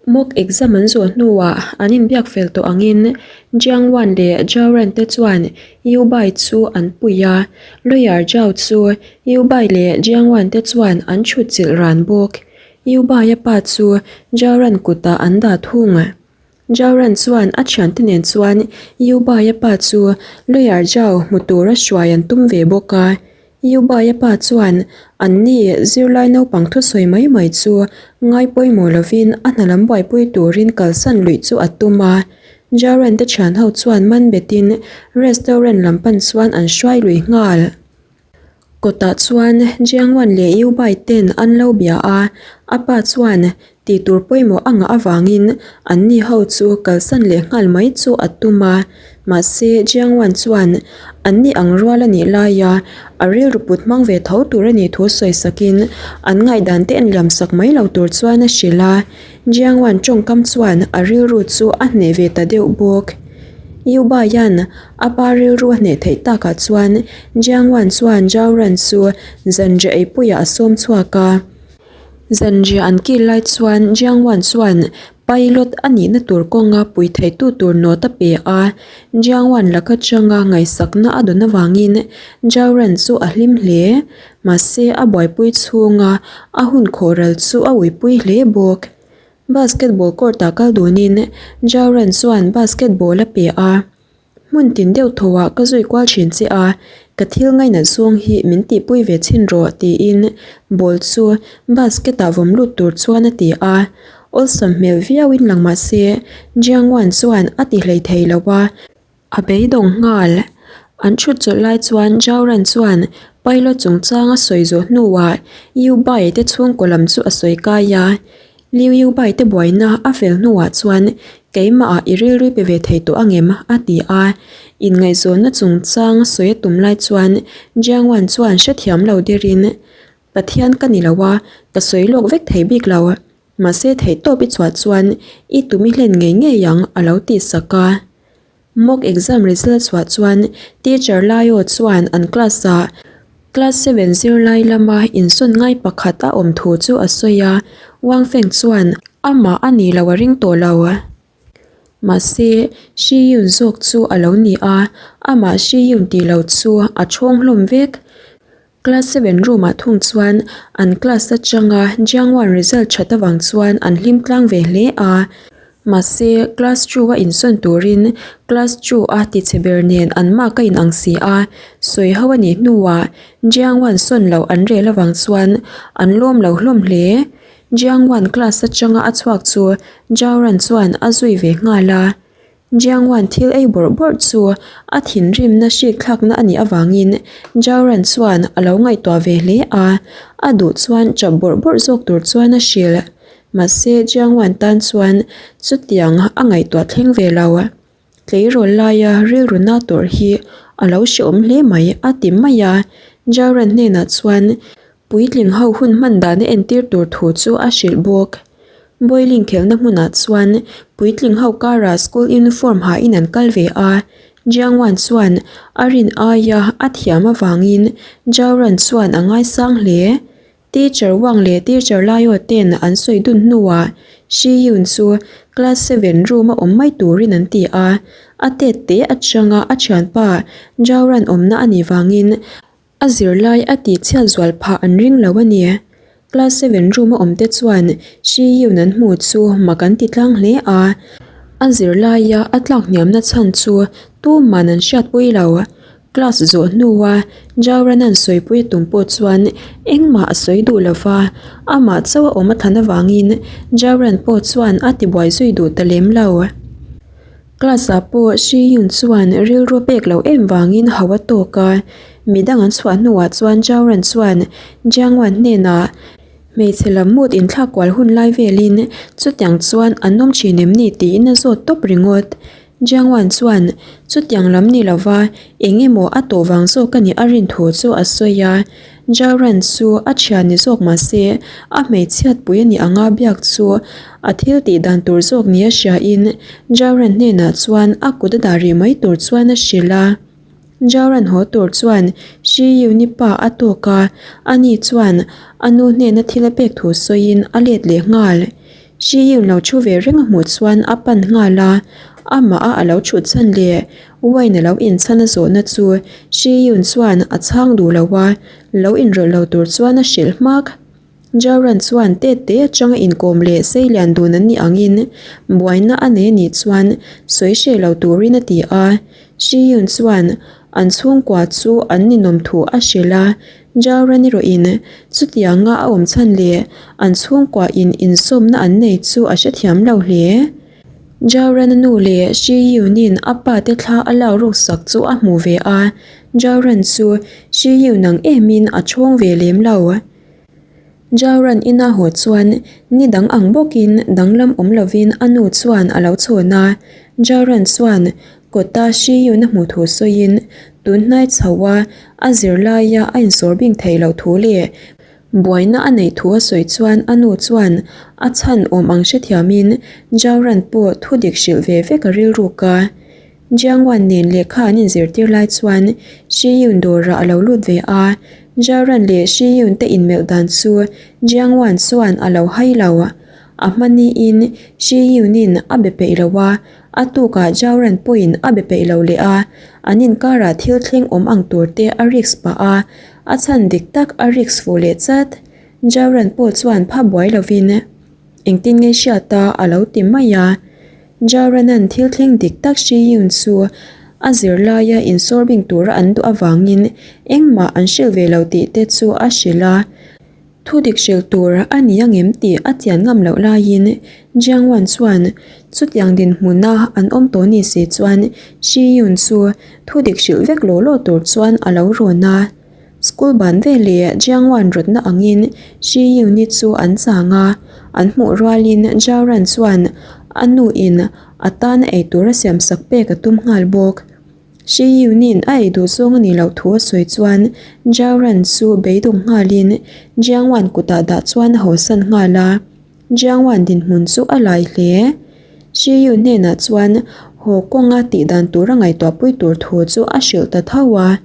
Mock exam an zawh hnuah an inbiak fel tawh angin Jiang Wan leh Zhao Ren te chuan Yu Bai chu an pui a, lawyer Zhao chu Yu Bai leh Jiang Wan te chuan an chhut chilh ran bawk. Yu Bai-a pa chu Zhao Ren kutah an dah thung. Zhao Ren chuan a thiante nen chuan Yu Bai-a pa chu lawyer Zhao hmu tura hruai an tum ve bawk a. Yubaia pa chuan anni zirlai naupang thusawi mai mai chu ngai pawimawh lovin a hna lam buaipui turin kalsan luih chu a tum a. Jaren te thian ho chuan man betin restaurant lam pan chuan an hruai lui nghal. Kawtah chuan Jiangwan leh Yubai ten an lo bia a, a pa chuan Tih tur pawimawh a ngah avangin anni ho chu kalsan leh nghal mai chu a tum a, mahse Jiang Wan chuan anni ang rual a nih laia a rilru put hmang ve tho tur a nih thu sawi sakin an ngaihdan te en liam sak mai lo tur chuan a hrilh a, Jiang Wan tawngkam chuan a rilru chu a hneh ve ta deuh bawk. Yu Baian a pa rilru a hneh theih takah chuan Jiang Wan chuan Zhao Ran chu zanriah eipuiah a sawm chhuak a. Zanriah an kil lai chuan Jiang Wan chuan pilot a nihna tur kawnga pui theitu tur note a pe a, Jiang Wan laka changa ngaihsakna a dawn avangin Zhao Ren chu a hlim hle. Mahse a buaipui chhunga a hun khawhral chu a uipui hle bawk. Basketball court ah kal dunin Zhao Ren chuan basketball a pe a. Hmun tin deuh tho ah ka zui kual thin che a, ka thil ngainat zawng hi min tihpui ve chhin rawh tiin ball chu basket ah vawm lut tur chuan a ti a. Awlsam hmel viauin lang mah se Jiang Wan chuan a ti hlei thei lo a, a beidawng nghal. An thut chawlh lai chuan Zhao Ran chuan pilot chungchang a sawi zawh hnuah Yu Bai te chhungkaw lam chu a sawi kai a. Liu Yu Bai te buaina a fel hnuah chuan keimahah i rilru pe ve thei tawh angem? a ti a. Inngaihzawnna chungchang sawi a tum lai chuan Jiang Wan chuan hrethiam lo derin, Pathian ka ni lo a, ka sawi lawk vek thei bik lo. Mahse theihtawp i chhuah chuan i tum i hlen ngei ngei ang a lo tih sak a. Mock exam result chhuah chuan teacher Laio chuan an class ah class seven zirlai lama insawn ngai pakhat a awm thu chu a sawi a, Wang Feng chuan amah a ni lo a ring tawh lo. Mahse, Shi Yun zawk chu a lo ni a, amah Shi Yun tih lo chu a chhawng hlawm vek. Class seven room ah thung chuan an class atanga Jiang Wan result that avang chuan an hlim tlang ve hle a. Mahse class two a insawn turin class two a tichhe ber nen an mark a inang si a, sawi ho a nih hnuah Jiang Wan sawn loh an rel avang chuan an lawm lo hlawm hle. Jiang Wan class atanga a chhuak chu Zhao Ran chuan a zui ve nghal a. Jiang Wan thil ei bawrh bawrh chu a thinrimna hrik thlakna a nih avangin Zhao Ran chuan a lo ngaihtuah ve hle a, a duh chuan chap bawrh bawrh zawk tur chuan a hrilh. Mahse Jiang Wan tan chuan chutiang a ngaihtuah thleng ve lo. Tleirawl laia rilru na tawrh hi a lo hrehawm hle mai a ti mai a, Zhao Ran hnenah chuan Puitling ho hun hman dan a entir tur thu chu a hrilh bawk. Boiling khelhna hmunah chuan puitling ho karah school uniform hain an kal ve a, Jiang Wan chuan a rin aia a thiam avangin Zhao Ran chuan a ngaisang hle. Teacher Wang leh Teacher Laio ten an sawi dun hnuah Shi Yun chu class seven room a awm mai turin an ti a, a tet te atanga a thianpa Zhao Ran awmna a nih vangin A zirlai a tih chhiat zual phah an ring lo a ni. Class seven room a awm te chuan Shi Yun an hmu chu mak an ti tlang hle a. A zirlaia a tlak hniamna chhan chu tuman an hriatpui lo. Class zawh hnua Zhao Ranan sawipui a tum pawh chuan engmah a sawi duh lo va, amah chauh a awm a thlan avangin Zhao Ran pawh chuan a tibuai zui duh ta lem lo. Class ah pawh Shi Yun chuan rilru pek loh em vangin hau a tawk a, midang an chhuah hnuah chuan Zhao Ran chuan Jiang Wan hnenah hmeichhe lam mut inthlak kual hun lai velin chutiang chuan an awm thin em ni tiin a zawt tawp ringawt. Jiang Wan chuan chutiang lam ni lova eng emaw a tawh vang zawk a nih a rin thu chu a sawi a, Zhao Ran chu a thian ni zawk mah se a hmeichhiat pui a nih anga biak chu A thil tih dan tur zawk nia hriain Jauran hnenah chuan a kut a dah rih mai tur chuan a hrilh a. Jauran haw tur chuan Shi Yuni pa a tawk a, ani chuan a nu hnena thil a pek thu sawiin a let leh nghal. Shi Yun lo thu ve reng a hmuh chuan a pan nghal a, amah a a lo thut chhan leh wine a lo inchhan a zawhna chu Shi Yun chuan a chhang duh lo a, lo inrawlh lo tur chuan a hrilh hmak. Jauran chuan tet te atanga inkawm leh seilian dun an nih angin buaina a nei anih chuan sawi hreh lo turin a ti a. Shi Yun chuan an chhungkua chu an ninawm thu a hrilh a, Jauran erawhin chutianga a awm chhan leh an chhungkua in insawmna an nei chu a hrethiam lo hle. Jauran-a nu leh Shi Yun-in a pa te thla a lak ruk sak chu a hmu ve a, Jauran chu Shi Yun ang emin a chhawng ve lem lo. Jauran ina haw chuan ni dang ang bawkin danglam awm lovin a nu chuan a lo chhawn a. Jauran chuan kawta Shi Yun a hmuh thu sawiin tun hnai chho a a zirlaia a insawr bing theih loh thu leh buaina a neih thu a sawi chuan a nu chuan a chhan awm ang hrethiamin Jauran pawh thu dik hrilh ve vek a rilruk a. Jiang Wan nen lehkha an inzirtir lai chuan Shi Yun dawrah a lo lut ve a, Zhao Ran leh Shi Yun te inmelh dan chu Jiang Wan chuan a lo hai lo. A hma niin Shi Yun-in a be peih lo a, a tukah Zhao Ran pawhin a be peih lo leh a, an inkarah thil thleng awm ang tur te a risk pah a, a chhan dik tak a risk fuh leh chat. Zhao Ran pawh chuan pha buai lovin engtin nge hriat a a lo ti mai a. Jaranan thil thleng dik tak Shi Yun chu a zirlaia insawr bing tura an duh avangin engmah an hrilh ve lo tih te chu a hrilh a. Thu dik hrilh tur a ni angem tih a chian ngam loh laiin Jiang Wan chuan chutiang dinhmuna an awm tawh ni si chuan Shi Yun chu thu dik hrilh vek law law tur chuan a lo rawn a. School ban veleh Jiang Wan rawtna angin Shi Yuni chu an chang a, an hmuh rualin Zhao Ran chuan a nu in a tana ei tur a siam sak pek a tum nghal bawk. Shi Yuni'n a ei duh zawng a nih loh thu a sawi chuan Zhao Ran chu beidawng nghalin Jiang Wan kutah dah chuan a hawsan nghal a, Jiang Wan dinhmun chu a lai hle. Shi Yun hnenah chuan haw kawnga tihdan tura ngaihtuahpui tur thu chu a hrilh ta tho a.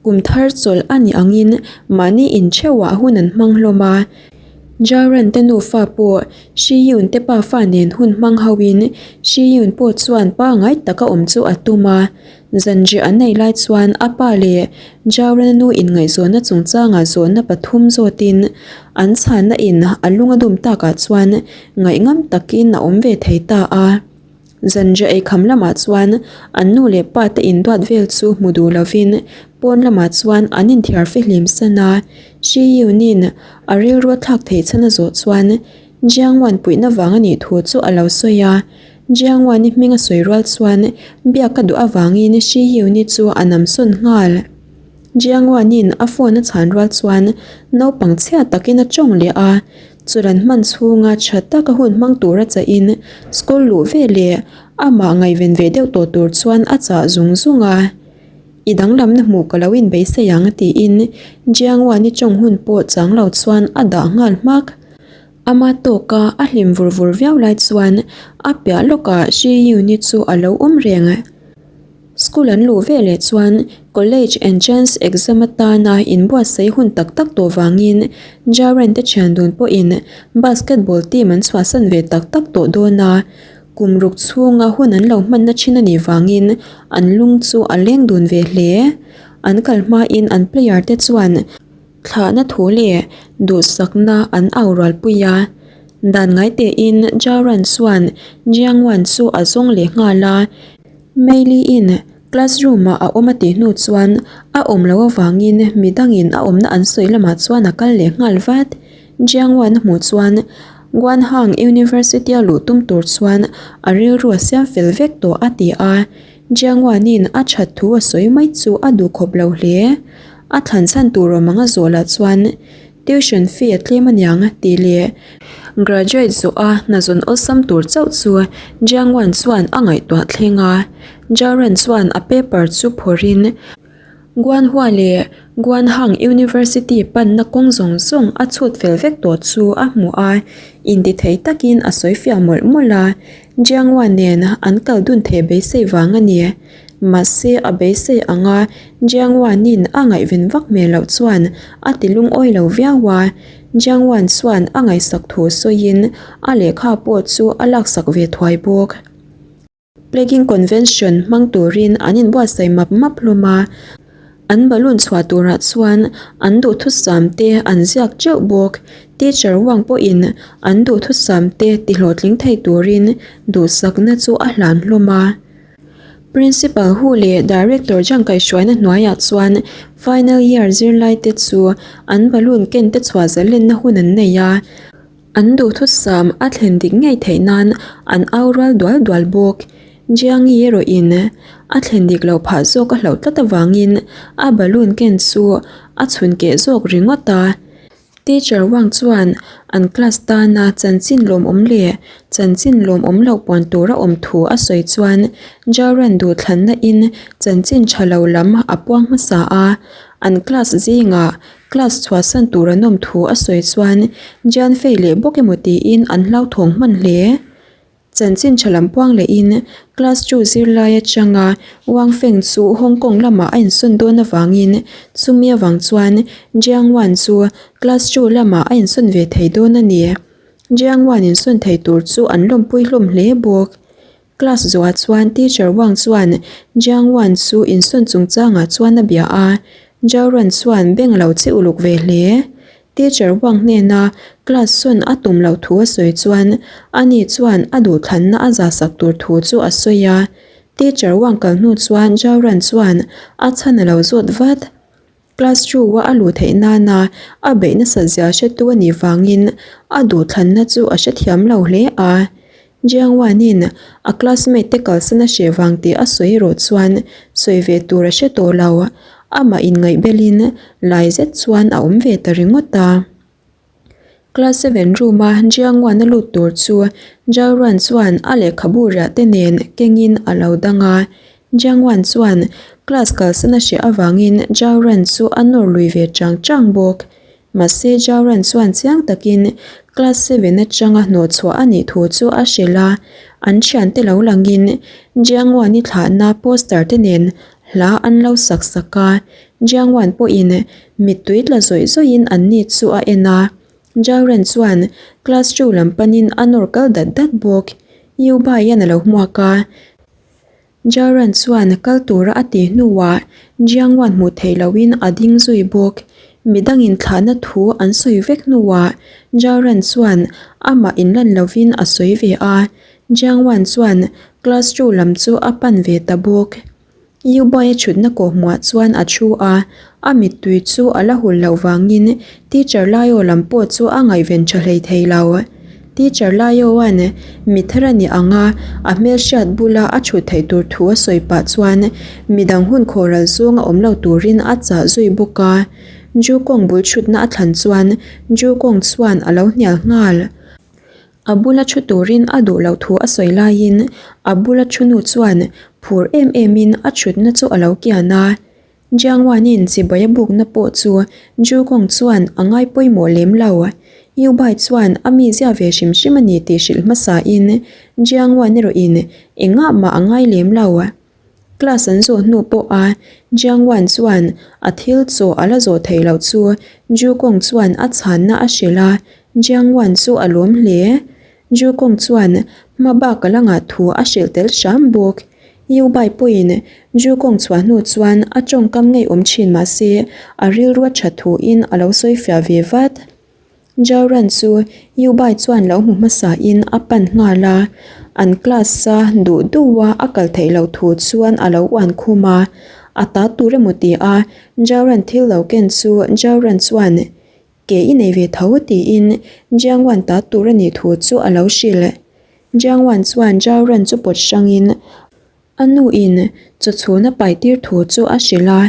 Kum thar chawlh a nih angin mahni intheuhah hun an hmang hlawm a. Jaran te nufa pawh Shi Yun te pafa nen hun hmang hoin Shi Yun pawh chuan pangai taka awm chu a tum a. Zanriah an nei lai chuan a pa leh Jaran-a nu inngaihzawnna chungchangah zawhna pathum zawtin an chhanna in a lung a dum takah chuan ngaihngam takin a awm ve thei ta a. Zanriah eikham lamah chuan an nu leh pa te induat vel chu hmu duh lovin pawn lamah chuan an inthiar fihlim san a. Shi Yunin a rilru a thlak theih chhan a zawh chuan Jiang Wan puihna vang a nih thu chu a lo sawi a. Jiang Wan-i hming a sawi rual chuan biak a duh avangin Shi Yuni chu a namsawn nghal. Jiang Wan-in a phone a chhan rual chuan naupang chhia takin a tawng leh a. Churan hman chhunga tha taka hun hmang tura chahin school luh ve leh amah ngaihven ve deuh tawh tur chuan a chah zung zung a. I danglamna hmuh ka lo inbeisei ang tiin Jiang Wan-i tawng hun pawh chang lo chuan a dah nghal hmak. Ama tawka a hlim vur vur viau lai chuan a piah lawkah Shi Yun-i chu a lo awm reng. School an luh ve leh chuan college entrance exam atana inbuatsaih hun tak tak tawh vangin Jaren te thian dun pawhin basketball team an chhuahsan ve tak tak tawh dawn a, kum ruk chhunga hun an lo hmanna thin a nih vangin an lung chu a leng dun ve hle. An kal hmain an player te chuan Thlahna thu leh duhsakna an au rualpui a, dan ngai tein Jaran chuan Jiang Wan chu a zawng leh nghal a. Mei Li-in classroom-ah a awm a tih hnu chuan a awm loh avangin midangin a awmna an sawi lamah chuan a kal leh nghal vat. Jiang Wan a hmuh chuan Guanhang University-a luh tum tur chuan a rilru a siam fel vek tawh a ti a. Jiang Wan-in a that thu a sawi mai chu a duh khawp lo hle. A thlan chhan tur awm ang a zawh lah chuan tuition fee a tlem aniang tih leh graduate zawh a hna zawn awlsam tur chauh chu Jiang Wan chuan a ngaihtuah thleng a. Jaren chuan a paper chu phawrhin Guanhua leh Guanhang University panna kawng zawng zawng a chhut fel vek tawh chu a hmu a, intithei takin a sawi fiah mawlh mawlh a. Jiang Wan nen an kal dun theih beisei vang a ni. Mahse a beisei anga Jiang Wan-in a ngaihven vak hmel loh chuan a ti lungawi lo viau a. Jiang Wan chuan a ngaihsak thu sawiin a lehkha pawh chu a laksak ve thuai bawk. Plagging Convention hmang turin an inbuatsaih map map hlawm a, an balloon chhuah turah chuan an duhthusam te an ziak teuh bawk. Teacher Wang pawhin an duhthusam te tihlawhtling thei turin duhsakna chu a hlan hlawm a. Principal Hu leh Director Zhang kaihhruaina hnuaiah chuan final year zirlai te chu an balloon ken te chhuah zalenna hun an nei a. An duhthusam a thlen dik ngei theih nan an au rual dual dual bawk. Jiangi erawhin a thlen dik loh phah zawk a hlauh tlat avangin a balloon ken chu a chhun keh zawk ringawt a. Teacher Wang chuan an class tana chanchin lawmawm leh chanchin lawmawm loh puan tur a awm thu a sawi chuan Jaran duhthlanna in chanchin tha lo lam a puang hmasa a. An class zingah Class chhuahsan tur an awm thu a sawi chuan Jian Fei leh bawk emaw tiin an hlauthawng hman hle. Chanchin tha lam puang lehin class two zirlai atanga Wang Feng chu Hong Kong lamah a insawn dawn avangin chumi avang chuan Jiang Wan chu class two lamah a insawn ve thei dawn a ni. Jiang Wan insawn thei tur chu an lawmpui hlawm hle bawk. Class zawhah chuan Teacher Wang chuan Jiang Wan chu insawn chungchangah chuan a bia a, Zhao Ran chuan beng a lo che uluk ve hle. Teacher Wang hnena class sawn a tum loh thu a sawi chuan ani chuan a duhthlanna a zahsak tur thu chu a sawi a. Teacher Wang kal hnu chuan Zhao Ran chuan a chhan a lo zawt vat. Class two-a a luh theih nana a beih nasat zia hretu a nih vangin a duhthlanna chu a hrethiam lo hle a. Jiang Wan-in a classmate te kalsan a hreh vang tih a sawi erawh chuan sawi ve tur a hre tawh lo. Amah inngaihbelin lai zet chuan a awm ve ta ringawt a. Class seven room-a Jiang Wan-a lut tur chu Zhao Ruan chuan a lehkhabu riah te nen kengin a lo dang a. Jiang Wan chuan class kalsan a hreh avangin Zhao Ruan chu a nawr lui ve chang chang bawk. Mahse Zhao Ruan chuan chiang takin class seven atanga hnawhchhuah a nih thu chu a hrilh a. An thiante lo langin Jiang Wan-i thlahna poster te nen hla an lo sak sak a. Jiang Wan pawhin mittui tla zawih zawihin an ni chu a en a. Zhao Ren chuan class two lam panin a nawr kal dat dat bawk. Yu Bai hian a lo hmuak a. Zhao Ren chuan kal tura a tih hnuah Jiang Wan hmuh theih lohin a ding zui bawk. Midangin thlahna thu an sawi vek hnuah Zhao Ren chuan amah inlan lovin a sawi ve a. Jiang Wan chuan class two lam chu a pan ve ta bawk. Yubai a chhutna kawhhmuah chuan a thu a, a mittui chu a la hul loh vangin teacher Laio lam pawh chu a ngaihven tha hlei thei lo. Teacher Laioan mi thar a nih ang a, a hmelhriat bula a chhut theih tur thu a sawi pah chuan midang hun khawhral zawnga awm lo turin a chah zui bawk a. Ju Kong bul chhutna a thlan chuan Ju Kong chuan a lo hnial nghal. A bula thu turin a duh loh thu a sawi laiin a bula thu nu chuan phur em emin a thutna chu a lo kian a. Jiang Wanin chibai a bukna pawh chu Ju Gong chuan a ngai pawimawh lem lo. Yu Bai chuan a mizia ve hrim hrim a ni tih hrilh hmasain Jiang Wan erawhin engah mah a ngai lem lo. Class an zawh hnu pawha Jiang Wan chuan a thil chaw a la zawh theih loh chu Ju Kong chuan a chhanna a hrilh a, Jiang Wan chu a lawm hle. Ju Kong chuan hma bak a la ngah thu a hrilh tel hram bawk. Yu Bai pawhin Ju Kong chhuah hnu chuan a tawngkam ngeiawm thin mahse a rilru a that thuin a lo sawifiah ve vat. Jauran chu Yu Bai chuan lo hmu hmasa in a pan nghal a, an class a duh duh a a kal theih loh thu chuan a lo uan khum a, a ta tur emaw ti a Jauran thil lo ken chu Jauran chuan ke i nei ve tho tiin Jiang Wan ta tur a nih thu chu a lo hrilh. Jiang Wan chuan Jauran chu pawt hrang in A nu in chaw chhun a pai tir thu chu a hrilh a,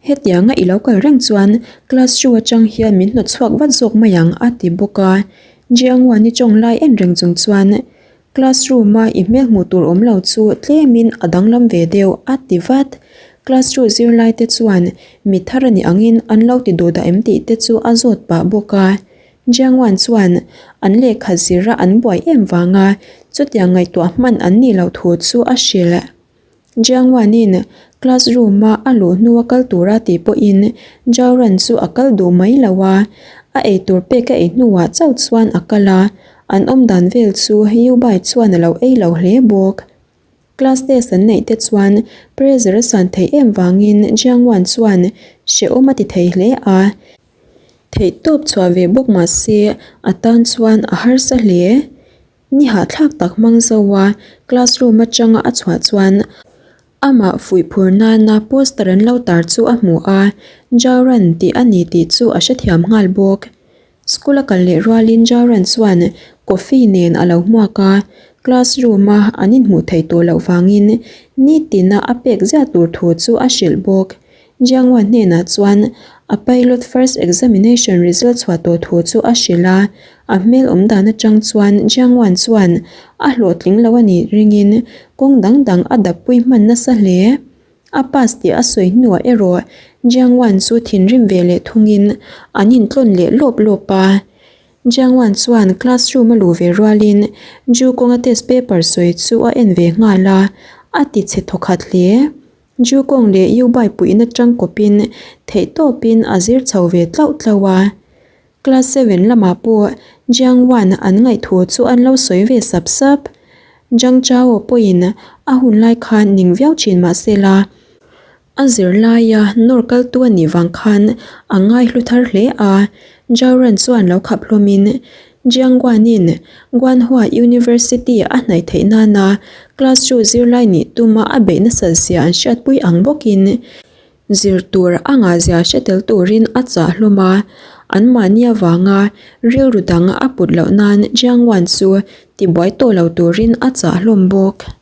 Hetianga i lo kal reng chuan class two atang hian min hnawt chhuak vat zawk mai ang a ti bawk a. Jiangwani tawng lai en reng chung chuan classroom a i hmel hmuh tur awm lo chu tlemin a danglam ve deuh a ti vat. Class two zirlai te chuan mi thar a nih angin an lo ti duh dah em tih te chu a zawt pah bawk a. Jiangwan chuan an lehkha zira an buai em vanga chutiang ngaihtuah hman an nih loh thu chu a hrilh. Jiangwanin classroom-a a luh hnua kal tura tih pawhin Zhao Ran chu a kal duh mai lo a, A eitur pek a ei hnuah chauh chuan a kal a, an awm dan vel chu Yu Bai chuan a lo ei lo hle bawk. Class test an neih te chuan pressure a san theih em vangin Jiang Wan chuan hrehawm a ti thei hle a. Theihtawp chhuah ve bawk mah se a tan chuan a harsa hle. Ni hahthlak tak hmang zo a, classroom atanga a chhuah chuan amah fuih phur nana poster an lo tar chu a hmu a, Jauran tih a ni tih chu a hrethiam nghal bawk. School a kal leh rualin Jauran chuan coffee nen a lo hmuak a, classroom a an inhmuh theih tawh loh vangin nitina a pek ziah tur thu chu a hrilh bawk. Jiangwan hnenah chuan a pilot first examination result chhuah tawh thu chu a hrilh a, a hmel awm dan atang chuan Jiangwan chuan a hlawhtling lo a nih ringin kawng dang dang a dappui hman nasa hle. A pass tih a sawi hnuah erawh Jiangwan chu thinrim ve leh thungin an intlawn leh lawp lawp a. Jiangwan chuan classroom a luh ve rualin Ju kawnga test paper sawi chu a en ve nghal a, a ti chhe thawkhat hle. Jukong leh Yubai puihna tangkawpin theihtawpin a zir chho ve tlauh tlauh a. Class seven lamah pawh Jiang Wan an ngaihthu chu an lo sawi ve sap sap. Zhang Chao pawhin a hun lai khan ning viau thin mah se la, a zirlaia nawr kaltu a nih vang khan a ngaihlu thar hle a. Zhao Ran chuan lo khap hlawmin Jiang Guanin Guanhua University a hnaih theih nana class two zirlai nih tuma a beih nasat zia an hriatpui ang bawkin zir tur a ngahzia hre tel turin a chah hlawm a, anmahni avanga rilru dang a put loh nan Jiang Guan chu tibuai tawh lo turin a chah hlawm bawk.